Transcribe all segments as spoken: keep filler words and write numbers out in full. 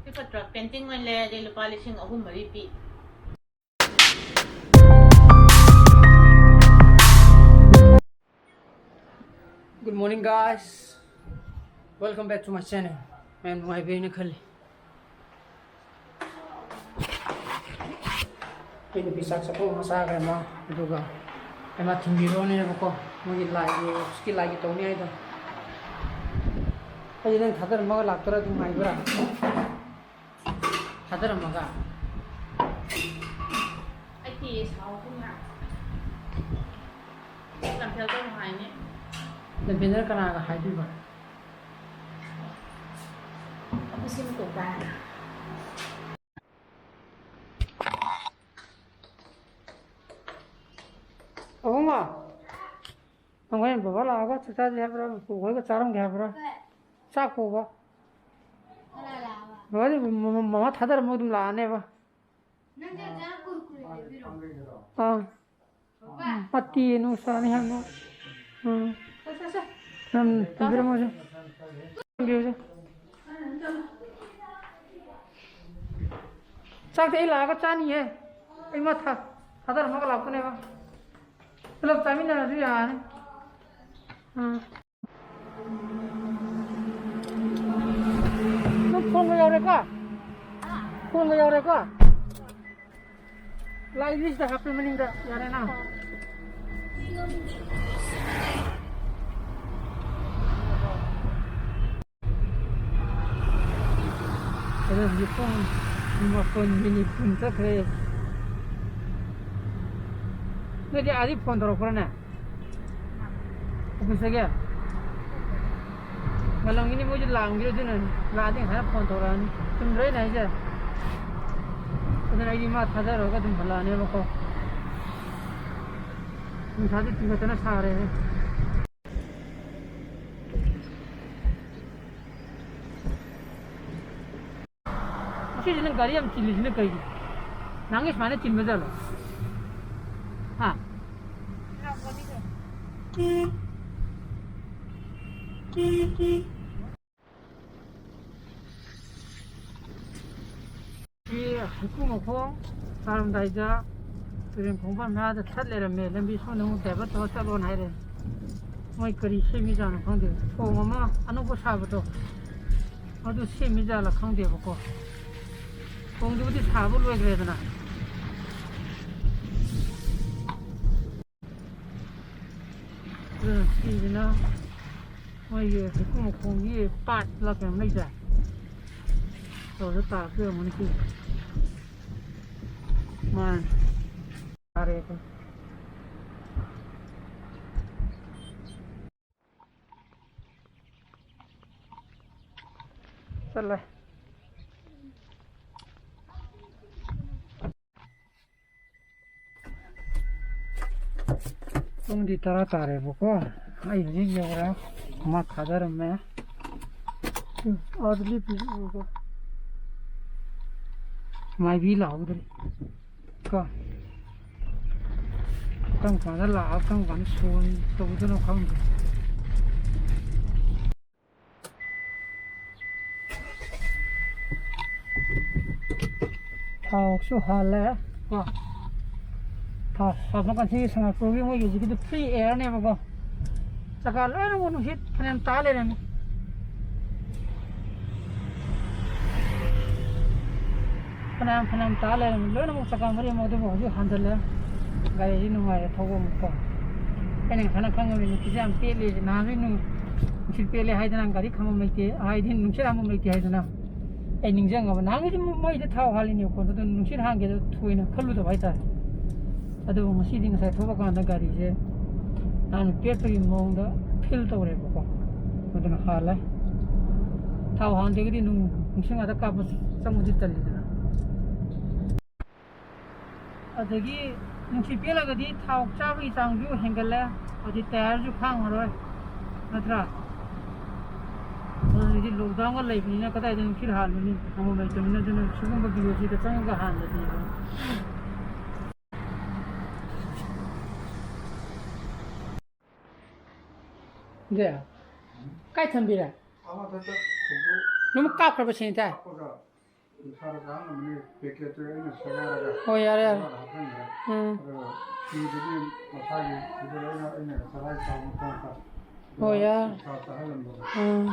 ꯁꯤ ꯐꯠꯇ꯭ꯔꯣ? ꯄꯦꯟꯇꯤꯡ ꯑꯣꯏꯅ ꯂꯩꯔꯗꯤ ꯂꯨꯄꯥ ꯂꯤꯁꯤꯡ ꯑꯍꯨꯝ ꯃꯔꯤ ꯄꯤ꯫ Good morning, guys. Welcome back to my channel. ꯃꯌꯥꯝ ꯅꯨꯡꯉꯥꯏꯕꯤꯔꯦꯅ ꯈꯜꯂꯤ꯫ ꯑꯩ ꯅꯨꯄꯤ ꯆꯥꯛ ꯆꯥꯛꯈꯨꯝ ꯑꯃ ꯆꯥꯈ꯭ꯔꯦ ꯃꯥ, ꯑꯗꯨꯒ ꯑꯩ ꯃꯥ ꯊꯤꯟꯕꯤꯔꯣꯅꯦꯕꯀꯣ, ꯃꯣꯏꯒꯤ ꯂꯥꯏꯒꯤ, ꯑꯣꯐꯤꯁꯀꯤ ꯂꯥꯏꯒꯤ ꯇꯧꯅꯤ ꯍꯥꯏꯗꯣ꯫ ꯑꯩ ꯅꯪ ꯊꯥꯗꯔꯝꯃꯒ ꯂꯥꯛꯇꯣꯏꯔꯥ ꯑꯗꯨꯝ ꯉꯥꯏꯕ꯭ꯔꯥ? ꯊꯥꯗꯔꯝꯃꯒ꯫ ꯑꯩ ꯐꯤ ꯁꯥꯎ ꯄꯨꯟꯅ꯫ ꯂꯝꯐꯦꯜꯗ ꯑꯃꯨꯛ ꯍꯥꯏꯅꯤ꯫ ꯂꯝꯐꯦꯜꯗꯅ ꯀꯅꯥꯒ ꯍꯥꯏꯗꯣꯏꯕ? ꯑꯩꯈꯣꯏ ꯁꯤ ꯃꯇꯣꯝ ꯇꯥꯏ꯫ ꯑꯕꯨꯡꯉꯣ, ꯅꯪ ꯍꯣꯔꯦꯟ ꯕꯕꯥ ꯂꯥꯛꯑꯒ ꯆꯥꯛ ꯆꯥꯁꯦ ꯍꯥꯏꯕ꯭ꯔꯥ? ꯄꯨꯈꯣꯏꯒ ꯆꯥꯔꯝꯒꯦ ꯍꯥꯏꯕ꯭ꯔꯥ? ꯍꯣꯏ꯫ ꯆꯥꯛ ꯄꯨꯕ꯫ ꯀꯅꯥ ꯂꯥꯛꯑꯕ? ꯕꯕꯥꯗꯤ ꯃ-, ꯃ-, ꯃꯃꯥ ꯊꯥꯗꯔꯝꯃꯒ ꯑꯗꯨꯝ ꯂꯥꯛꯑꯅꯦꯕ꯫ ꯅꯪ ꯆꯥꯛ ꯆꯥꯔ ꯀꯨꯔꯀꯨꯔꯦ ꯂꯩꯕꯤꯔꯣ꯫ ꯑꯥ꯫ ꯕꯕꯥ꯫ ꯃꯇꯤ ꯅꯨꯡꯁꯥꯅꯤ ꯍꯥꯏꯕ꯫ ꯎꯝ꯫ ꯆꯠ, ꯆꯠ, ꯆꯠ꯫ ꯅꯪ ꯄꯨꯕꯤꯔꯝꯃꯣꯁꯦ꯫ ꯄꯨꯕꯤꯔꯝꯃꯣꯁꯦ꯫ ꯆꯥꯛꯇꯤ ꯑꯩ ꯂꯥꯛꯑꯒ ꯆꯥꯅꯤꯌꯦ꯫ ꯑꯩ ꯃꯥ ꯊꯥ-, ꯊꯥꯗꯔꯝꯃꯒ ꯂꯥꯛꯄꯅꯦꯕ꯫ ꯄꯨꯂꯞ ꯆꯥꯃꯤꯟꯅꯔꯁꯨ ꯌꯥꯔꯅꯤ꯫ ꯎꯝ꯫ ꯅꯪ ꯐꯣꯟꯒ ꯌꯥꯎꯔꯦꯀꯣ? ꯐꯣꯟꯒ ꯌꯥꯎꯔꯦꯀꯣ? ꯂꯥꯏ ꯂꯤꯁꯇ ꯍꯥꯞꯄꯦ ꯃꯅꯤꯡꯗ, ꯌꯥꯔꯦꯅ꯫ ꯑꯗꯣ ꯍꯧꯖꯤꯛ ꯄꯨꯡ ꯃꯥꯄꯟ ꯃꯤꯅꯤꯠ ꯀꯨꯟ ꯆꯠꯈ꯭ꯔꯦ꯫ ꯅꯣꯏꯗꯤ ꯑꯥꯗꯤ ꯐꯣꯟ ꯇꯧꯔꯛꯄ꯭ꯔꯥꯅꯦ? ꯑꯣꯐꯤꯁꯇꯒꯤ? ꯉꯜꯂꯝꯒꯤꯅꯤ, ꯃꯣꯏꯁꯨ ꯂꯥꯛꯑꯝꯒꯤꯔꯣꯏ, ꯑꯗꯨꯅꯅꯤ꯫ ꯂꯥꯛꯑꯗꯤ ꯉꯁꯥꯏꯅ ꯐꯣꯟ ꯇꯧꯔꯛꯑꯅꯤ꯫ ꯆꯨꯝꯗ꯭ꯔꯣ ꯑꯩꯅ ꯍꯥꯏꯁꯦ? ꯑꯗꯨꯅ ꯑꯩꯗꯤ ꯃꯥ ꯊꯥꯖꯔꯒ ꯑꯗꯨꯝ ꯍꯜꯂꯛꯑꯅꯦꯕꯀꯣ꯫ ꯅꯨꯡꯁꯥꯁꯦ ꯇꯤꯡꯈꯠꯇꯅ ꯁꯥꯔꯦꯍꯦ꯫ ꯉꯁꯤꯗꯤ ꯅꯪ ꯒꯥꯔꯤ ꯌꯥꯝ ꯆꯤꯜꯂꯤꯁꯤꯅ ꯀꯩꯒꯤꯅꯣ? ꯅꯍꯥꯟꯒꯩ ꯁꯨꯃꯥꯏꯅ ꯆꯤꯟꯕ ꯖꯥꯠꯂꯣ? ꯍꯥ? ꯂꯥꯛꯄꯅꯤꯗ꯫ ꯍꯩꯀꯨ ꯃꯈꯣꯡ ꯇꯥꯔꯝꯗꯥꯏꯗ ꯇꯨꯔꯦꯟ ꯈꯣꯡꯕꯥꯟ ꯃꯌꯥꯗ ꯊꯠ ꯂꯩꯔꯝꯃꯦ꯫ ꯂꯝꯕꯤ ꯁꯣꯝꯗ ꯑꯃꯨꯛ divert ꯇꯧꯔ ꯆꯠꯂꯣꯅ ꯍꯥꯏꯔꯦ꯫ ꯃꯣꯏ ꯀꯔꯤ ꯁꯦꯝꯃꯤꯖꯥꯠꯅꯣ ꯈꯪꯗꯦ꯫ ꯊꯣꯡ ꯑꯃ ꯑꯅꯧꯕ ꯁꯥꯕꯗꯣ, ꯑꯗꯨ ꯁꯦꯝꯃꯤꯖꯥꯠꯂ ꯈꯪꯗꯦꯕꯀꯣ꯫ ꯊꯣꯡꯗꯨꯕꯨꯗꯤ ꯁꯥꯕ ꯂꯣꯏꯈ꯭ꯔꯦꯗꯅ꯫ ꯑꯗꯨꯅ ꯁꯤꯁꯤꯅ ꯃꯣꯏꯒꯤ ꯍꯩꯀꯨ ꯃꯈꯣꯡꯒꯤ ꯄꯥꯠꯂ ꯀꯩꯅꯣꯝ ꯂꯩꯗꯥꯏ? ꯇꯧꯔ ꯇꯥꯔꯛꯇꯣꯏ ꯑꯣꯏꯔꯝꯒꯅꯤ ꯁꯤ꯫ ꯃꯥꯅꯦ꯫ ꯇꯥꯔꯦ ꯑꯗꯨ꯫ ꯆꯠꯂꯦ꯫ ꯄꯨꯡꯗꯤ ꯇꯔꯥ ꯇꯥꯔꯦꯕꯀꯣ꯫ ꯑꯩ ꯍꯧꯖꯤꯛ ꯌꯧꯔꯦ꯫ ꯃꯥ ꯊꯥꯗꯔꯝꯃꯦ꯫ ꯎꯝ, ꯑꯥꯗ ꯂꯦꯞꯄꯤꯁꯦ ꯎꯔꯕ? ꯃꯥꯏꯕꯤ ꯂꯥꯎꯗ꯭ꯔꯤ꯫ ꯀꯣ꯫ ꯀꯔꯝ ꯀꯥꯟꯗ ꯂꯥꯛꯑ ꯀꯔꯝ ꯀꯥꯟꯗ ꯁꯣꯟ ꯇꯧꯗꯣꯏꯅꯣ ꯈꯪꯗꯦ꯫ ꯊꯥꯎꯁꯨ ꯍꯥꯜꯂꯦ꯫ ꯀꯣ꯫ ꯊꯥꯎ ꯍꯥꯞꯄ ꯀꯥꯟꯁꯤ ꯁꯪꯉꯛꯄꯒꯤ ꯃꯣꯏꯒꯤ ꯍꯧꯖꯤꯛꯀꯤꯗꯤ free airꯅꯦꯕꯀꯣ꯫ ꯆꯀꯥ ꯂꯣꯏꯅꯃꯛ ꯅꯨꯡꯁꯤꯠ ꯐꯅꯌꯥꯝ ꯇꯥ ꯂꯩꯔꯝꯃꯤ꯫ ꯐꯅꯌꯥꯝ, ꯐꯅꯌꯥꯝ ꯇꯥ ꯂꯩꯔꯝꯃꯤ꯫ ꯂꯣꯏꯅꯃꯛ ꯆꯀꯥ ꯃꯔꯤ ꯑꯃ ꯑꯗꯨꯕꯨ ꯍꯧꯖꯤꯛ ꯍꯟꯖꯜꯂꯦ꯫ ꯒꯥꯔꯤꯁꯤ ꯅꯨꯡꯉꯥꯏꯔꯦ ꯊꯧꯕ ꯑꯃꯨꯛꯀꯣ꯫ ꯑꯩꯅ ꯉꯁꯥꯏꯅ ꯈꯪꯉꯕꯅꯤ ꯅꯨꯡꯁꯤꯠꯁꯦ ꯌꯥꯝ ꯄꯦꯠꯂꯦꯁꯦ꯫ ꯅꯍꯥꯟꯈꯩ ꯅꯨꯡ-, ꯅꯨꯡꯁꯤꯠ ꯄꯦꯠꯂꯦ ꯍꯥꯏꯗꯅ ꯒꯥꯔꯤ ꯈꯥꯝꯕꯝ ꯂꯩꯇꯦ, ꯍꯥꯏꯗꯤ ꯅꯨꯡꯁꯤꯠ ꯍꯥꯟꯐꯝ ꯂꯩꯇꯦ ꯍꯥꯏꯗꯅ꯫ ꯑꯩ ꯅꯤꯡꯁꯤꯡꯉꯕ꯫ ꯅꯍꯥꯟꯈꯩꯗꯤ ꯃꯣꯏꯗ ꯊꯥꯎ ꯍꯥꯜꯂꯤꯅꯦꯕꯀꯣ꯫ ꯑꯗꯨ ꯅꯨꯡꯁꯤꯠ ꯍꯥꯟꯒꯦꯗ ꯊꯣꯏꯅ ꯈꯜꯂꯨꯗꯕ ꯍꯥꯏꯇꯥꯔꯦ꯫ ꯑꯗꯨꯕꯨ ꯉꯁꯤꯗꯤ ꯉꯁꯥꯏ ꯊꯣꯛꯂꯛꯀꯥꯟꯗ ꯒꯥꯔꯤꯁꯦ ꯌꯥꯝꯅ ꯄꯦꯠꯄꯒꯤ ꯃꯑꯣꯡꯗ feel ꯇꯧꯔꯦꯕꯀꯣ꯫ ꯑꯗꯨꯅ ꯍꯥꯜꯂꯦ꯫ ꯊꯥꯎ ꯍꯥꯟꯗ꯭ꯔꯒꯗꯤ ꯅꯨꯡ-, ꯅꯨꯡꯁꯤꯠ ꯉꯥꯛꯇ ꯀꯥꯞꯄ ꯆꯪꯕꯗꯤ ꯇꯜꯂꯤꯗꯅ꯫ ꯑꯗꯒꯤ ꯅꯨꯡꯁꯤꯠ ꯄꯦꯜꯂꯒꯗꯤ ꯊꯥꯎ ꯆꯥꯕꯒꯤ ꯆꯥꯡꯁꯨ ꯍꯦꯟꯒꯠꯂꯦ, ꯑꯗꯩ tyreꯁꯨ ꯈꯥꯡꯉꯔꯣꯏ, ꯅꯠꯇ꯭ꯔꯥ? ꯑꯗꯨꯗꯤ lockdownꯒ ꯂꯩꯕꯅꯤꯅ ꯀꯗꯥꯏꯗ ꯅꯨꯡꯁꯤꯠ ꯍꯥꯜꯂꯨꯅꯤ? ꯑꯃꯨꯛ ꯂꯩꯇꯕꯅꯤꯅ꯫ ꯑꯗꯨꯅ ꯁꯤꯒꯨꯝꯕ videoꯁꯤꯗ ꯆꯪꯉꯒ ꯍꯥꯟꯗꯗꯤ꯫ ꯗꯦ, ꯀꯥꯏ ꯊꯝꯕꯤꯔꯦ? ꯑꯃꯗ ꯆꯠ-, ꯑꯗꯨꯝ ꯀꯥꯞꯈ꯭ꯔꯕ ꯁꯤꯅꯤ ꯇꯥꯏ꯫ ꯀꯥꯞꯄꯒ ꯀꯨꯟꯊ꯭ꯔꯥꯗ ꯀꯥꯟꯅꯕꯅꯤ꯫ ꯄꯦꯀꯦꯠꯇꯨ ꯑꯩꯅ ꯁꯦꯒꯥꯏꯔꯒ ꯍꯣꯏ, ꯌꯥꯔꯦ, ꯌꯥꯔꯦ꯫ ꯕꯣꯔꯥꯗ ꯍꯥꯞꯆꯟꯈ꯭ꯔꯦ꯫ ꯎꯝ꯫ ꯑꯗꯣ ꯐꯤꯗꯨꯗꯤ ꯃꯁꯥꯒꯤ ꯐꯤꯗꯨ ꯂꯣꯏꯅ ꯑꯩꯅ ꯉꯁꯥꯏ ꯆꯥꯎꯅ ꯊꯣꯡꯈ꯭ꯔꯦ꯫ ꯍꯣꯏ, ꯌꯥꯔꯦ꯫ ꯅꯨꯡꯁꯥ ꯆꯥꯍꯜꯂꯝꯕꯗꯣ꯫ ꯎꯝ꯫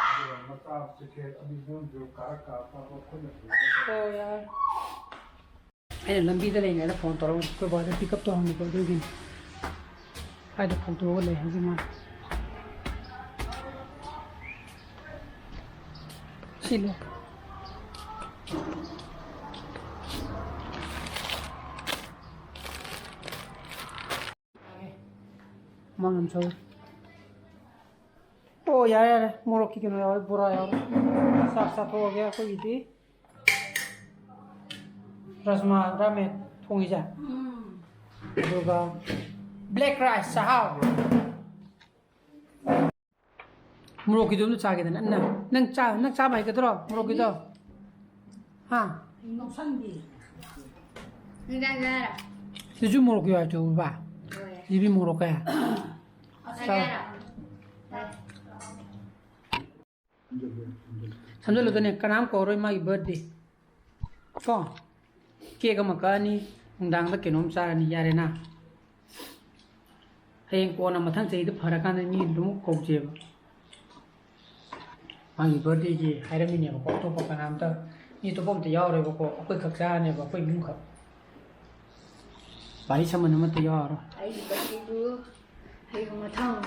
ꯑꯗꯨꯒ ꯃꯆꯥ ꯄꯦꯀꯦꯠ ꯑꯅꯤ ꯑꯍꯨꯝꯁꯨ ꯀꯥꯔꯛ ꯀꯥꯔꯛꯄ ꯑꯩꯈꯣꯏꯅ ꯄꯨꯔꯒ ꯍꯣꯏ, ꯌꯥꯔꯦ꯫ ꯑꯩꯅ ꯂꯝꯕꯤꯗ ꯂꯩꯉꯩꯗ ꯐꯣꯟ ꯇꯧꯔꯒ ꯑꯩꯈꯣꯏ ꯕꯥꯗ ꯄꯤꯛ ꯑꯞ ꯇꯧꯍꯟꯕꯀꯣ, ꯑꯗꯨꯒꯤꯅꯤ꯫ ꯀꯥꯏꯗ ꯐꯧꯗꯣꯛꯑꯒ ꯂꯩ ꯍꯥꯏꯁꯦ ꯃꯥ? ꯁꯤ ꯂꯩ꯫ ꯃꯉꯝ ꯁꯧ꯫ ꯑꯣ, ꯌꯥꯔꯦ, ꯌꯥꯔꯦ꯫ ꯃꯣꯔꯣꯛꯀꯤ ꯀꯩꯅꯣ ꯌꯥꯎꯔꯦ, ꯕꯣꯔꯥ ꯌꯥꯎꯔꯦ꯫ ꯆꯥꯛ ꯆꯥꯊꯣꯛꯑꯒꯦ ꯑꯩꯈꯣꯏꯒꯤꯗꯤ꯫ ꯔꯥꯖꯃꯥ ꯔꯥꯃꯦꯟ ꯊꯣꯡꯉꯤꯁꯦ꯫ ꯎꯝ꯫ ꯑꯗꯨꯒ black rice ꯆꯥꯍꯥꯎ꯫ ꯃꯣꯔꯣꯛꯀꯤꯗꯣ ꯑꯝꯇ ꯆꯥꯒꯦꯗꯅ꯫ ꯅꯪ, ꯅꯪ ꯆꯥ-, ꯅꯪ ꯆꯥꯕ ꯍꯩꯒꯗ꯭ꯔꯣ ꯃꯣꯔꯣꯛꯀꯤꯗꯣ? ꯍꯥ? ꯅꯨꯡꯗꯥꯡꯗ ꯍꯥꯏꯔꯣ? ꯁꯤꯁꯨ ꯃꯣꯔꯣꯛꯀꯤ ꯍꯥꯏꯕ꯫ ꯍꯣꯏ꯫ ꯁꯤꯗꯤ ꯃꯣꯔꯣꯛ ꯀꯌꯥ? ꯑꯁ꯫ ꯆꯥꯎ꯫ ꯍꯥꯏꯔꯣ? ꯁꯝꯖꯜꯂꯨꯗꯅꯦ, ꯀꯅꯥꯝ ꯀꯧꯔꯣꯏ ꯃꯥꯒꯤ birthday꯫ ꯀꯣ? Cake ꯑꯃ ꯀꯛꯑꯅꯤ, ꯅꯨꯡꯗꯥꯡꯗ ꯀꯩꯅꯣꯝ ꯆꯥꯔꯅꯤ, ꯌꯥꯔꯦꯅ꯫ ꯍꯌꯦꯡ ꯀꯣꯟꯅ ꯃꯊꯪ ꯆꯍꯤꯗ ꯐꯔꯀꯥꯟꯗ ꯃꯤ ꯑꯗꯨꯝ ꯀꯧꯁꯦꯕ꯫ ꯃꯥꯒꯤ birthdayꯒꯤ ꯍꯥꯏꯔꯝꯃꯤꯅꯦꯕꯀꯣ, ꯑꯇꯣꯞꯄ ꯀꯅꯥꯝꯇ, ꯃꯤ ꯑꯇꯣꯞꯄ ꯑꯝꯇ ꯌꯥꯎꯔꯣꯏꯕꯀꯣ, ꯑꯩꯈꯣꯏ ꯈꯛ ꯆꯥꯔꯅꯦꯕ, ꯑꯩꯈꯣꯏ ꯏꯃꯨꯡ ꯈꯛ꯫ ꯄꯥꯔꯤ ꯁꯃꯟ ꯑꯃꯠꯇ ꯌꯥꯎꯔꯔꯣꯏ꯫ ꯑꯩꯒꯤ birthdayꯗꯨ ꯍꯌꯦꯡ ꯃꯊꯪ꯫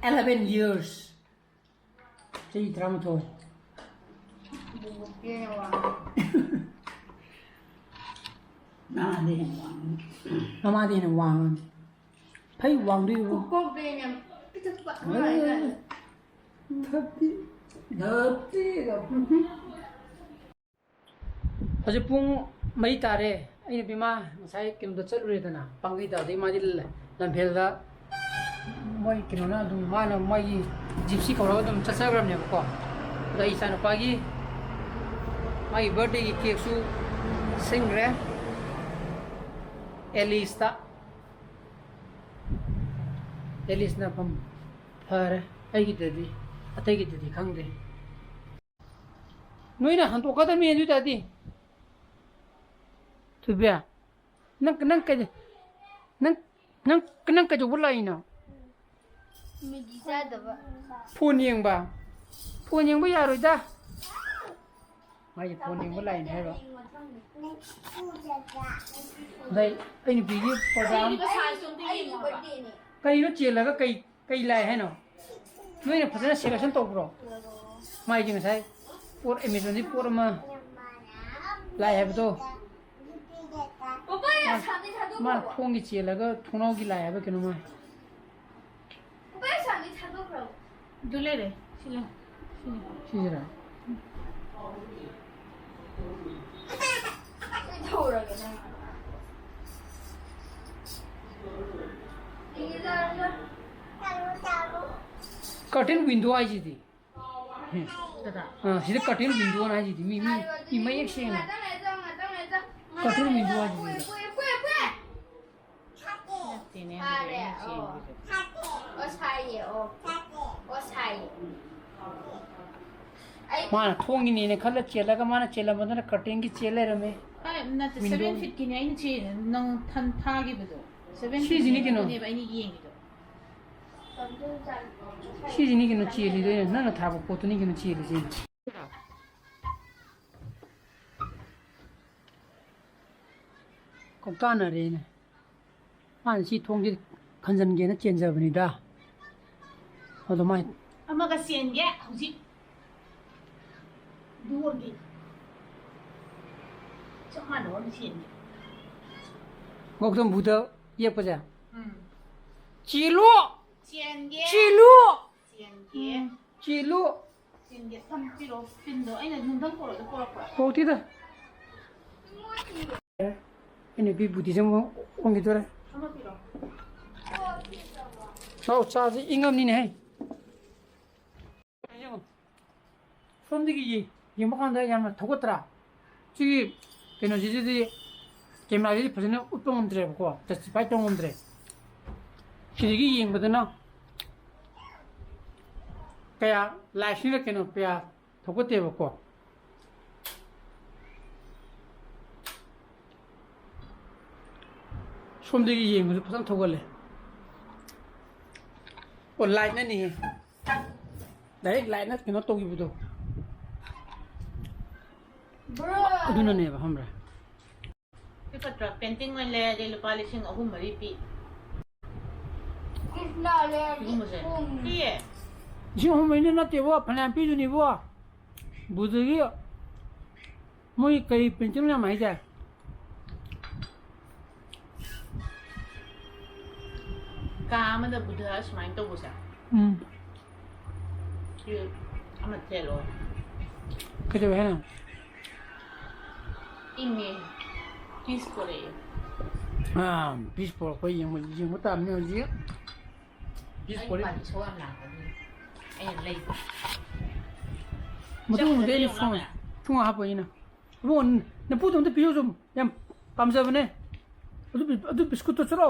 Eleven years꯫ ꯆꯍꯤ ꯇꯔꯥꯃꯥꯊꯣꯏ꯫ ꯕꯨꯕꯣꯛꯇꯤ ꯍꯦꯟꯅ ꯋꯥꯡꯉꯦ꯫ ꯅꯪꯗꯤ ꯍꯦꯟꯅ ꯋꯥꯡꯉꯦ꯫ ꯃꯃꯥꯗꯤ ꯍꯦꯟꯅ ꯋꯥꯡꯉꯦ꯫ ꯐꯩ ꯋꯥꯡꯗꯣꯏꯕꯨ꯫ ꯄꯨꯀꯣꯛꯇ ꯍꯦꯟꯅ ꯄꯤꯛꯇꯛ ꯄꯤꯛ ꯉꯥꯏꯗ꯫ ꯊꯥꯔꯇꯤ꯫ ꯊꯥꯔꯇꯤꯒ꯫ ꯍꯧꯖꯤꯛ ꯄꯨꯡ ꯃꯔꯤ ꯇꯥꯔꯦ꯫ ꯑꯩ ꯅꯨꯄꯤ ꯃꯥ ꯉꯁꯥꯏ ꯀꯩꯅꯣꯗ ꯆꯠꯂꯨꯔꯦꯗꯅ, ꯄꯥꯡꯒꯩꯗ꯫ ꯑꯗꯩ ꯃꯥꯗꯤ ꯂ-, ꯂꯝꯐꯦꯜꯗ ꯃꯣꯏ ꯀꯩꯅꯣꯅ ꯑꯗꯨꯝ, ꯃꯥꯅ ꯃꯣꯏꯒꯤ gypsy ꯀꯧꯔꯒ ꯑꯗꯨꯝ ꯆꯠꯆꯈ꯭ꯔꯕꯅꯦꯕꯀꯣ꯫ ꯑꯗ ꯑꯩ ꯏꯆꯥꯅꯨꯄꯥꯒꯤ ꯃꯥꯒꯤ birthdayꯒꯤ cakeꯁꯨ ꯁꯤꯡꯈ꯭ꯔꯦ꯫ ꯑꯦꯂꯤꯁꯇ꯫ ꯑꯦꯂꯤꯁꯅ ꯐꯝ-, ꯐꯔꯦ꯫ ꯑꯩꯒꯤꯗꯗꯤ, ꯑꯇꯩꯒꯤꯗꯗꯤ ꯈꯪꯗꯦ꯫ ꯅꯣꯏꯅ ꯍꯟꯗꯣꯛꯀꯗꯕꯅꯤ ꯑꯗꯨ ꯑꯣꯏ ꯇꯥꯔꯗꯤ꯫ ꯊꯣꯏꯕꯤ, ꯅꯪ, ꯅꯪ ꯀꯩ-, ꯅꯪ, ꯅꯪ, ꯅꯪ ꯀꯩꯗꯧꯕ ꯂꯥꯛꯏꯅꯣ? ꯃꯦꯒꯤ ꯆꯥꯗꯕ꯫ ꯐꯣꯟ ꯌꯦꯡꯕ? ꯐꯣꯟ ꯌꯦꯡꯕ ꯌꯥꯔꯣꯏꯗ꯫ ꯃꯥꯒꯤ ꯐꯣꯟ ꯌꯦꯡꯕ ꯂꯥꯛꯏꯅꯦ ꯍꯥꯏꯕ꯫ ꯑꯗꯩ ꯑꯩ ꯅꯨꯄꯤꯒꯤ ꯄ꯭ꯔꯣꯒ꯭ꯔꯥꯝ꯫ ꯑꯩꯒꯤ ꯕꯥꯔꯗꯦꯅꯦ꯫ ꯀꯔꯤꯅꯣ ꯆꯦꯜꯂꯒ ꯀꯩ, ꯀꯩ ꯂꯥꯛꯑꯦ ꯍꯥꯏꯅꯣ? ꯅꯣꯏꯅ ꯐꯖꯅ ꯁꯦꯂꯦꯛꯁꯟ ꯇꯧꯕ꯭ꯔꯣ? ꯃꯥꯏꯗꯤ ꯉꯁꯥꯏ ꯄꯣꯠ, ꯑꯦꯃꯦꯖꯣꯟꯗꯒꯤ ꯄꯣꯠ ꯑꯃ ꯂꯥꯛꯑꯦ ꯍꯥꯏꯕꯗꯣ꯫ ꯄꯄꯥ, ꯌꯥꯝ ꯃꯥ, ꯁꯥꯡꯅ ꯊꯥꯗꯣꯛꯈ꯭ꯔꯕꯣ? ꯃꯥ ꯊꯣꯡꯒꯤ ꯆꯦꯜꯂꯒ ꯊꯣꯡꯅꯥꯎꯒꯤ ꯂꯥꯛꯑꯦ ꯍꯥꯏꯕ ꯀꯩꯅꯣꯝ ꯍꯥꯏ꯫ ꯄꯄꯥ, ꯌꯥꯝ ꯁꯥꯡꯅ ꯊꯥꯗꯣꯛꯈ꯭ꯔꯕꯣ? ꯑꯗꯨ ꯂꯩꯔꯦ꯫ ꯁꯤ ꯂꯩ꯫ ꯁꯤꯅꯤ꯫ ꯁꯤꯁꯤꯔꯥ? ꯀꯩꯗꯧꯔꯒꯦ ꯅꯪ? ꯀꯔꯇꯦꯟ ꯋꯤꯟꯗꯣ ꯍꯥꯏꯁꯤꯗꯤ꯫ ꯗꯗꯥ꯫ ꯑꯥ, ꯁꯤꯗ ꯀꯔꯇꯦꯟ ꯋꯤꯟꯗꯣꯅ ꯍꯥꯏꯁꯤꯗꯤ꯫ ꯃꯤ, ꯃꯤ, ꯃꯤ ꯃꯌꯦꯛ ꯁꯦꯡꯅ꯫ ꯀꯔꯇꯦꯟ ꯋꯤꯟꯗꯣ ꯍꯥꯏꯁꯤꯗꯤ꯫ ꯅꯠꯇꯦꯅꯦ, ꯑꯗꯨꯗꯤ ꯑꯩꯅ ꯆꯦꯟꯕꯤꯗꯣ꯫ ꯑꯣ, ꯁꯥꯏꯌꯦ, ꯑꯣ꯫ ꯑꯣ, ꯁꯥꯏꯌꯦ꯫ ꯑꯩ ꯃꯥꯅ ꯊꯣꯡꯒꯤꯅꯦꯅ ꯈꯜꯂ ꯆꯦꯜꯂꯒ ꯃꯥꯅ ꯆꯦꯜꯂꯝꯕꯗꯨꯅ ꯀꯔꯇꯦꯟꯒꯤ ꯆꯦꯜ ꯂꯩꯔꯝꯃꯦ꯫ ꯑꯦ, ꯅꯠꯇꯦ, ꯋꯤꯟꯗꯣ꯫ Seven feetꯀꯤꯅꯦ ꯑꯩꯅ ꯆꯦ-, ꯅꯪ ꯊꯟ-, ꯊꯥꯈꯤꯕꯗꯣ꯫ Seven ꯁꯤꯁꯤꯅꯤ ꯀꯩꯅꯣ꯫ Feetꯅꯦꯕ ꯑꯩꯅ ꯌꯦꯡꯉꯤꯗꯣ꯫ ꯁꯤꯁꯤꯅꯤ ꯀꯩꯅꯣ ꯆꯦꯜꯂꯤꯗꯣ, ꯅꯪꯅ ꯊꯥꯕ ꯄꯣꯠꯇꯨꯅꯤ ꯀꯩꯅꯣ ꯆꯦꯜꯂꯤꯁꯦ꯫ ꯀꯣꯛꯇꯥꯅꯔꯦꯅꯦ꯫ ꯃꯥꯅ ꯁꯤ ꯊꯣꯡꯁꯦ ꯈꯟꯖꯟꯒꯦꯅ ꯆꯦꯟꯖꯕꯅꯤꯗ꯫ ꯑꯗꯨꯃꯥꯏ꯫ ꯑꯃꯒ ꯆꯦꯟꯒꯦ ꯍꯧꯖꯤꯛ꯫ ꯗꯨ ꯑꯣꯏꯔꯗꯤ ꯆꯞ ꯃꯥꯟꯅꯕ ꯑꯃ ꯆꯦꯟꯒꯦ꯫ ꯒꯧꯇꯝ ꯕꯨꯙ ꯌꯦꯛꯄꯁꯦ? ꯎꯝ꯫ ꯆꯦꯜꯂꯨ! ꯆꯦꯟꯒꯦ꯫ ꯆꯦꯜꯂꯨ! ꯆꯦꯟꯒꯦ꯫ ꯎꯝ꯫ ꯆꯦꯜꯂꯨ! ꯆꯦꯟꯒꯦ꯫ ꯊꯝ-, ꯄꯤꯔꯛꯑꯣ꯫ ꯄꯤꯟꯗꯣ ꯑꯩꯅ ꯅꯨꯡꯊꯪ ꯄꯨꯔꯛꯑꯣ, ꯄꯨꯔꯛꯄ꯭ꯔꯣ? ꯄꯨꯔꯛꯇꯦꯗ꯫ ꯑꯩ ꯅꯨꯄꯤ ꯕꯨꯙꯤꯖꯝ ꯑꯣꯟꯈꯤꯗꯣꯔꯦ꯫ ꯑꯃ ꯄꯤꯔꯛꯑꯣ꯫ ꯂꯥꯎ, ꯆꯥꯁꯤ ꯏꯪꯉꯝꯅꯤꯅꯦꯍꯦ꯫ ꯁꯣꯝꯗꯒꯤ ꯌꯦ-, ꯌꯦꯡꯕ ꯀꯥꯟꯗ ꯌꯥꯝꯅ ꯊꯧꯒꯠꯇ꯭ꯔꯥ? ꯁꯤꯒꯤ ꯀꯩꯅꯣꯁꯤꯗꯗꯤ, ꯀꯦꯃꯦꯔꯥꯁꯤꯗꯤ ꯐꯖꯅ ꯎꯠꯄ ꯉꯝꯗ꯭ꯔꯦꯕꯀꯣ, justify ꯇꯧ ꯉꯝꯗ꯭ꯔꯦ꯫ ꯁꯤꯗꯒꯤ ꯌꯦꯡꯕꯗꯅ ꯀꯌꯥ, ꯂꯥꯏꯠꯁꯤꯅ ꯀꯩꯅꯣ ꯀꯌꯥ ꯊꯧꯒꯠꯇꯦꯕꯀꯣ꯫ ꯁꯣꯝꯗꯒꯤ ꯌꯦꯡꯕꯁꯨ ꯐꯖꯅ ꯊꯧꯒꯠꯂꯦ꯫ ꯑꯣ, ꯂꯥꯏꯠꯅꯅꯤꯍꯦ꯫ ꯗꯥꯏꯔꯦꯛ ꯂꯥꯏꯠꯅ ꯀꯩꯅꯣ ꯇꯧꯈꯤꯕꯗꯣ꯫ ꯑꯗꯨꯅꯅꯦꯕ, ꯈꯪꯕ꯭ꯔꯥ? ꯁꯤ ꯐꯠꯇ꯭ꯔꯥ? ꯄꯦꯟꯇꯤꯡ ꯑꯣꯏꯅ ꯂꯩꯔꯗꯤ ꯂꯨꯄꯥ ꯂꯤꯁꯤꯡ ꯑꯍꯨꯝ ꯃꯔꯤ ꯄꯤ꯫ ꯀ꯭ꯔꯤꯁꯅ ꯂꯩꯔꯗꯤ ꯁꯤꯒꯨꯝꯕꯁꯦ ꯍꯣꯡꯉꯤ꯫ ꯄꯤꯌꯦ꯫ ꯂꯤꯁꯤꯡ ꯑꯍꯨꯝ ꯃꯔꯤꯅ ꯅꯠꯇꯦꯕꯣ, ꯐꯅꯌꯥꯝ ꯄꯤꯗꯨꯅꯤꯕꯣ꯫ ꯕꯨꯙꯒꯤ ꯃꯣꯏ ꯀꯔꯤ ꯄꯦꯟꯇꯤꯡ ꯌꯥꯝ ꯍꯥꯏꯗꯥꯏ? ꯀꯥ ꯑꯃꯗ ꯕꯨꯙ ꯁꯨꯃꯥꯏꯅ ꯇꯧꯕꯁꯦ꯫ ꯎꯝ꯫ ꯁꯤ ꯑꯃ ꯊꯦꯠꯂꯣ꯫ ꯀꯩꯗꯧꯋꯦ ꯍꯥꯏꯅꯣ? ꯏꯪꯉꯦ꯫ ꯄꯤꯁ ꯄꯣꯔꯛꯑꯦ꯫ ꯑꯥ, ꯄꯤꯁ ꯄꯣꯔꯛꯄ ꯌꯦꯡꯕ, ꯌꯦꯡꯕ ꯇꯥꯕꯅꯤ ꯍꯧꯖꯤꯛ꯫ ꯄꯤꯁ ꯑꯩ ꯄꯣꯔꯛꯏ꯫ ꯄꯥꯗꯤ ꯁꯧ ꯌꯥꯝ ꯂꯥꯡꯒꯅꯤ꯫ ꯑꯩꯅ ꯂꯩꯕ꯫ ꯃꯇꯨꯡꯗꯤ ꯑꯩꯅ ꯆꯧꯗ ꯁꯨꯡ-, ꯌꯦꯡꯉꯨ ꯂꯥꯎꯅꯦ꯫ ꯁꯨꯡꯍꯥꯞ ꯍꯥꯞꯄꯣꯏ ꯑꯩꯅ꯫ ꯏꯕꯨꯡꯉꯣ, ꯅꯄꯨꯗꯣ ꯑꯝꯇ ꯄꯤꯌꯨ ꯆꯨꯝ꯫ ꯌꯥꯝ ꯄꯥꯝꯖꯕꯅꯦ꯫ ꯑꯗꯨ ꯕꯤ-, ꯑꯗꯨ ꯕꯤꯁꯀꯨꯠꯇꯣ ꯆꯨꯔꯣ꯫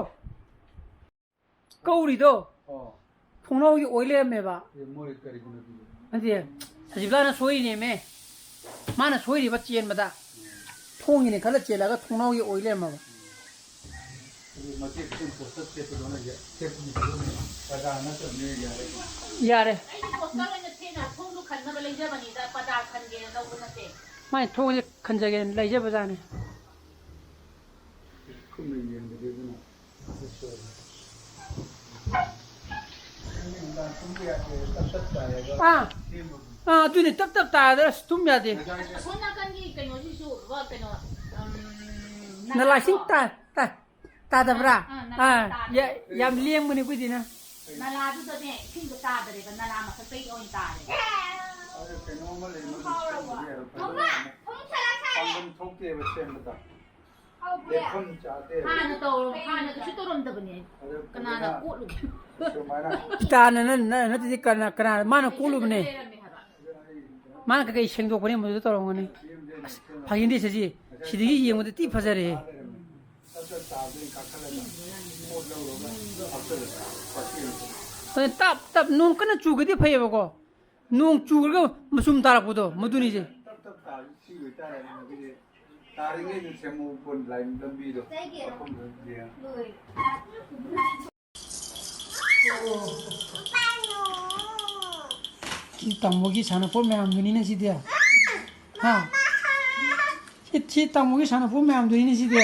ꯀꯧꯔꯤꯗꯣ ꯑꯣ꯫ ꯊꯣꯡꯅꯥꯎꯒꯤ ꯑꯣꯏ ꯂꯩꯔꯝꯃꯦꯕ꯫ ꯑꯦ, ꯃꯣꯏ ꯀꯔꯤꯒꯤꯅꯣ ꯑꯗꯨꯗꯤ? ꯅꯠꯇꯦ, ꯁꯖꯤꯕꯂꯥꯅ ꯁꯣꯏꯔꯤꯅꯦꯃꯦ꯫ ꯃꯥꯅ ꯁꯣꯏꯔꯤꯕ ꯆꯦꯟꯕꯗ꯫ ꯎꯝ꯫ ꯊꯣꯡꯒꯤꯅꯦ ꯈꯜꯂ ꯆꯦꯜꯂꯒ ꯊꯣꯡꯅꯥꯎꯒꯤ ꯑꯣꯏ ꯂꯩꯔꯝꯃꯕ꯫ ꯎꯝ꯫ ꯑꯗꯨ ꯃꯇꯦꯛ ꯈꯤꯇꯪ ꯄꯣꯁꯇꯔ ꯊꯦꯠꯄꯗꯣ ꯅꯪ ꯌꯥ-, ꯊꯦꯠꯄꯗꯤ ꯐꯖꯅ ꯄ꯭ꯔꯖꯥ ꯅꯠꯇꯕꯅꯤꯅ ꯌꯥꯔꯦ꯫ ꯌꯥꯔꯦ꯫ ꯑꯩꯗꯤ ꯄꯣꯁꯇꯔ ꯑꯣꯏꯅ ꯊꯦꯠꯅ ꯊꯣꯡꯗꯣ ꯈꯟꯅꯕ ꯂꯩꯖꯕꯅꯤꯗ, ꯄ꯭ꯔꯖꯥ ꯈꯟꯒꯦꯅ ꯂꯧꯕ ꯅꯠꯇꯦ꯫ ꯃꯥꯏ ꯊꯣꯡꯁꯦ ꯈꯟꯖꯒꯦꯅ ꯂꯩꯖꯕꯖꯥꯠꯅꯤ꯫ ꯈꯨꯠꯅ ꯌꯦꯡꯕꯗꯤ ꯑꯗꯨꯅ ꯁꯣꯏꯔꯦ꯫ ꯅꯪꯗꯤ ꯅꯨꯡꯗꯥꯡ ꯇꯨꯝꯕ ꯌꯥꯗꯦ, ꯇꯞ ꯇꯞ ꯇꯥꯏꯌꯦꯕ꯫ ꯑꯥ꯫ ꯂꯦꯡꯕꯕꯨ꯫ ꯑꯥ, ꯑꯗꯨꯅꯤ, ꯇꯞ ꯇꯞ ꯇꯥꯗ ꯑꯁ ꯇꯨꯝ ꯌꯥꯗꯦ꯫ ꯉꯁꯥꯏꯗꯤ ꯑꯁꯣꯝ ꯅꯥꯀꯟꯒꯤ ꯀꯩꯅꯣꯁꯤꯁꯨ, ꯀꯩꯅꯣ, ꯎꯝ, ꯅꯂꯥ ꯏꯁꯤꯡ ꯅꯂꯥꯗꯣ꯫ ꯇꯥ-, ꯇꯥ-, ꯇꯥꯗꯕ꯭ꯔꯥ? ꯑꯥ, ꯅꯂꯥ ꯑꯥ, ꯇꯥꯗꯦ꯫ ꯌꯥ-, ꯌꯥꯝ ꯂꯦꯡꯕꯅꯤ ꯑꯩꯈꯣꯏꯗꯤꯅ꯫ ꯅꯂꯥꯗꯨꯗꯅꯦ ꯏꯁꯤꯡꯗꯣ ꯇꯥꯗꯔꯦꯕ, ꯅꯂꯥ ꯃꯊꯛꯇꯩ ꯑꯣꯏꯅ ꯇꯥꯔꯦꯕ꯫ ꯑꯗꯨ ꯀꯩꯅꯣꯝꯃ ꯂꯩ, ꯃꯗꯨ ꯁꯦꯝꯕꯗꯤ ꯌꯥꯔꯣꯏ꯫ ꯄꯥꯡꯒꯜ ꯊꯣꯛꯇꯦꯕ ꯁꯦꯝꯕꯗ꯫ ꯂꯦꯞꯐꯝ ꯆꯥꯗꯦꯕ꯫ ꯍꯥꯟꯅ ꯇꯧꯔꯝ-, ꯍꯥꯟꯅ ꯀꯩꯁꯨ ꯇꯧꯔꯝꯗꯕꯅꯦ꯫ ꯑꯗꯨ ꯀꯅꯥꯅ ꯐꯖꯅ ꯀꯣꯠꯂꯨꯒꯦ? ꯁꯨꯃꯥꯏꯅ ꯇꯥꯅ ꯅ-, ꯅ-, ꯅꯠꯇꯗꯤ ꯀꯅꯥ, ꯀꯅꯥ, ꯃꯥꯅ ꯀꯣꯠꯂꯨꯕꯅꯦ꯫ ꯂꯩꯔꯝꯃꯦ ꯍꯥꯏꯕ꯫ ꯃꯥꯅ ꯀꯩꯀꯩ ꯁꯦꯡꯗꯣꯛꯄꯅꯦ ꯃꯗꯨꯗ ꯇꯧꯔꯝꯒꯅꯤ꯫ ꯑꯁ, ꯐꯥꯒꯤꯟꯗꯦ ꯁꯦꯁꯤ, ꯁꯤꯗꯒꯤ ꯌꯦꯡꯕꯗ ꯊꯤ ꯐꯖꯔꯦꯍꯦ꯫ ꯑꯗꯨ ꯇꯞ ꯇꯞ ꯅꯣꯡ ꯀꯟꯅ ꯆꯨꯒꯗꯤ ꯐꯩꯌꯦꯕꯀꯣ꯫ ꯅꯣꯡ ꯆꯨꯔꯒ ꯃꯆꯨꯝ ꯇꯥꯔꯛꯄꯗꯣ, ꯃꯗꯨꯅꯤꯁꯦ꯫ ꯌꯥꯔꯤꯉꯩꯗꯤ ꯁꯦꯝꯃꯨ ꯀꯣꯟ ꯂꯥꯏꯟ ꯂꯝꯕꯤꯗꯣ꯫ ꯃꯐꯝꯗꯣ ꯌꯦꯡꯉ꯫ ꯁꯤ ꯇꯥꯃꯣꯒꯤ ꯁꯥꯟꯅꯄꯣꯠ ꯃꯌꯥꯝꯗꯨꯅꯤꯅꯦ ꯁꯤꯗꯤ꯫ ꯍꯥ? ꯁꯤ, ꯁꯤ ꯇꯥꯃꯣꯒꯤ ꯁꯥꯟꯅꯄꯣꯠ ꯃꯌꯥꯝꯗꯨꯅꯤꯅꯦ ꯁꯤꯗꯤ꯫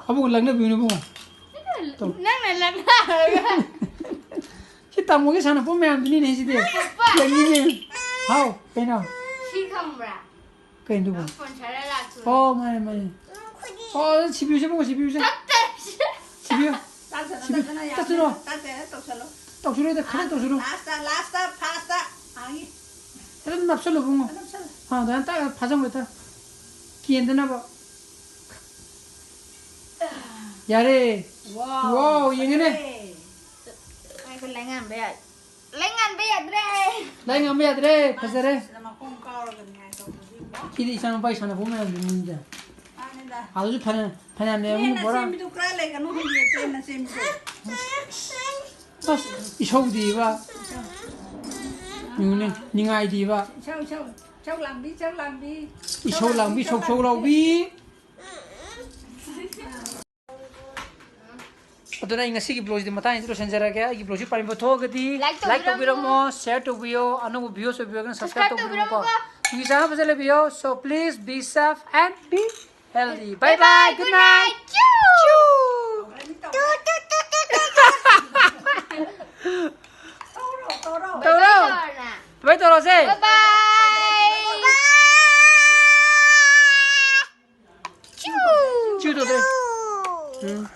ꯑꯕꯨꯡ ꯂꯪꯅꯕꯤꯌꯨꯅꯦ ꯑꯕꯨꯡ꯫ ꯇꯧ꯫ ꯅꯪꯅ ꯂꯪꯅꯔꯒ꯫ ꯁꯤ ꯇꯥꯃꯣꯒꯤ ꯁꯥꯟꯅꯄꯣꯠ ꯃꯌꯥꯝꯗꯨꯅꯤꯅꯦ ꯁꯤꯗꯤ꯫ ꯄꯥꯄꯥ꯫ ꯌꯦꯡꯅꯤꯡꯉꯦ꯫ ꯍꯥꯎ, ꯀꯩꯅꯣ? ꯁꯤ ꯈꯪꯕ꯭ꯔꯥ? ꯀꯩꯅꯣꯗꯨꯕꯣ? ꯐꯣꯟ ꯁꯥꯔ ꯂꯥꯛꯇꯣꯏꯅꯦ꯫ ꯑꯣ, ꯃꯥꯅꯦ, ꯃꯥꯅꯦ꯫ ꯑꯣ, ꯁꯤꯕꯤꯌꯨꯁꯦ, ꯏꯕꯨꯡꯉꯣ, ꯁꯤꯕꯤꯌꯨꯁꯦ꯫ ꯇꯞ ꯇꯞꯁꯦ꯫ ꯁꯤꯕꯤꯌꯨ꯫ ꯇꯥꯁꯅꯨ, ꯁꯤꯕꯤ-, ꯇꯥꯁꯅꯨ, ꯌꯥꯝ ꯇꯥꯁꯅꯨ꯫ ꯇꯥꯁꯅꯨ, ꯇꯧꯁꯜꯂꯣ꯫ ꯇꯧꯁꯜꯂꯣ, ꯏꯇꯥ, ꯈꯔ ꯇꯧꯁꯜꯂꯣ꯫ Last, last, fast. ꯑꯥꯒꯤ꯫ ꯑꯗꯨꯝ ꯅꯞꯁꯜꯂꯣ, ꯏꯕꯨꯡꯉꯣ꯫ ꯅꯞꯁꯜꯂꯣ꯫ ꯑꯥ, ꯑꯗꯨꯃꯥꯏꯅ ꯇꯛꯑꯒ ꯐꯥꯖꯟꯕ, ꯏꯇꯥ꯫ ꯀꯦꯟꯗꯅꯕ꯫ ꯌꯥꯔꯦ꯫ ꯋꯥꯎ, ꯋꯥꯎ, ꯌꯦꯡꯉꯦꯅꯦ꯫ ꯐꯖꯔꯦ꯫ ꯑꯩꯈꯣꯏ ꯂꯥꯏꯉꯥꯟꯕ ꯌꯥꯏ꯫ ꯂꯥꯏꯉꯥꯟꯕ ꯌꯥꯗ꯭ꯔꯦ꯫ ꯂꯥꯏꯉꯥꯟꯕ ꯌꯥꯗ꯭ꯔꯦ꯫ ꯐꯖꯔꯦ꯫ ꯁꯤꯗ ꯃꯈꯣꯡ ꯀꯥꯎꯔꯒ ꯅꯤꯡꯉꯥꯏ ꯇꯧꯕꯁꯤꯕꯣ꯫ ꯁꯤꯗꯤ ꯏꯆꯥꯅꯨꯄꯥꯒꯤ ꯁꯥꯟꯅꯄꯣꯠ ꯃꯌꯥꯝꯗꯨꯅꯤꯗ꯫ ꯃꯥꯅꯤꯗ꯫ ꯑꯗꯨꯁꯨ ꯐꯅ-, ꯐꯅꯌꯥꯝ ꯂꯩꯔꯝꯒꯅꯤ, ꯏꯆꯦꯅ ꯕꯣꯔꯥ꯫ ꯁꯦꯝꯕꯤꯗꯨ ꯈꯔ ꯂꯩꯒꯅꯨ ꯍꯪꯕꯤꯌꯨ, ꯏꯆꯦꯅ ꯁꯦꯝꯕꯤꯗꯨ꯫ ꯑꯁ, ꯏꯁꯧꯗꯤꯕ꯫ ꯌꯦꯡꯉꯨꯅꯦ, ꯅꯤꯡꯉꯥꯏꯗꯤꯕ꯫ ꯏꯁꯧ, ꯏꯁꯧ, ꯏꯁꯧ ꯂꯥꯡꯕꯤ, ꯏꯁꯧ ꯂꯥꯡꯕꯤ꯫ ꯏꯁꯧ ꯂꯥꯡꯕꯤ, ꯁꯧ ꯁꯧ ꯂꯥꯎꯕꯤ꯫ ꯑꯗꯨꯅ ꯑꯩ ꯉꯁꯤꯒꯤ vlogꯁꯤꯗꯤ ꯃꯇꯥꯡꯁꯤꯗ ꯂꯣꯏꯁꯤꯟꯖꯔꯒꯦ꯫ ꯑꯩꯒꯤ vlogꯁꯤ ꯄꯥꯝꯕꯤꯕ ꯊꯣꯛꯑꯒꯗꯤ like like ꯇꯧꯕꯤꯔꯝꯃꯣ, ꯇꯧꯕꯤꯔꯝꯃꯣ, share ꯇꯧꯕꯤꯌꯣ, ꯑꯅꯧꯕ viewersꯁꯨ ꯑꯣꯏꯕꯤꯔꯒꯅ subscribe subscribe ꯇꯧꯕꯤꯔꯝꯃꯣꯀꯣ꯫ ꯇꯧꯕꯤꯔꯝꯃꯣꯀꯣ꯫ ꯅꯨꯡꯒꯤ ꯆꯥꯅ ꯐꯖꯅ ꯂꯩꯕꯤꯌꯣ꯫ So please be safe and be healthy. Bye bye. Good night. Choo. ꯇꯧꯔꯣ꯫ Bye bye ꯇꯧꯔꯣ꯫ Bye ꯇꯧꯔꯣꯁꯦ꯫ Bye bye. Choo. Choo ꯇꯧꯗ꯭ꯔꯦ꯫ ꯎꯝ꯫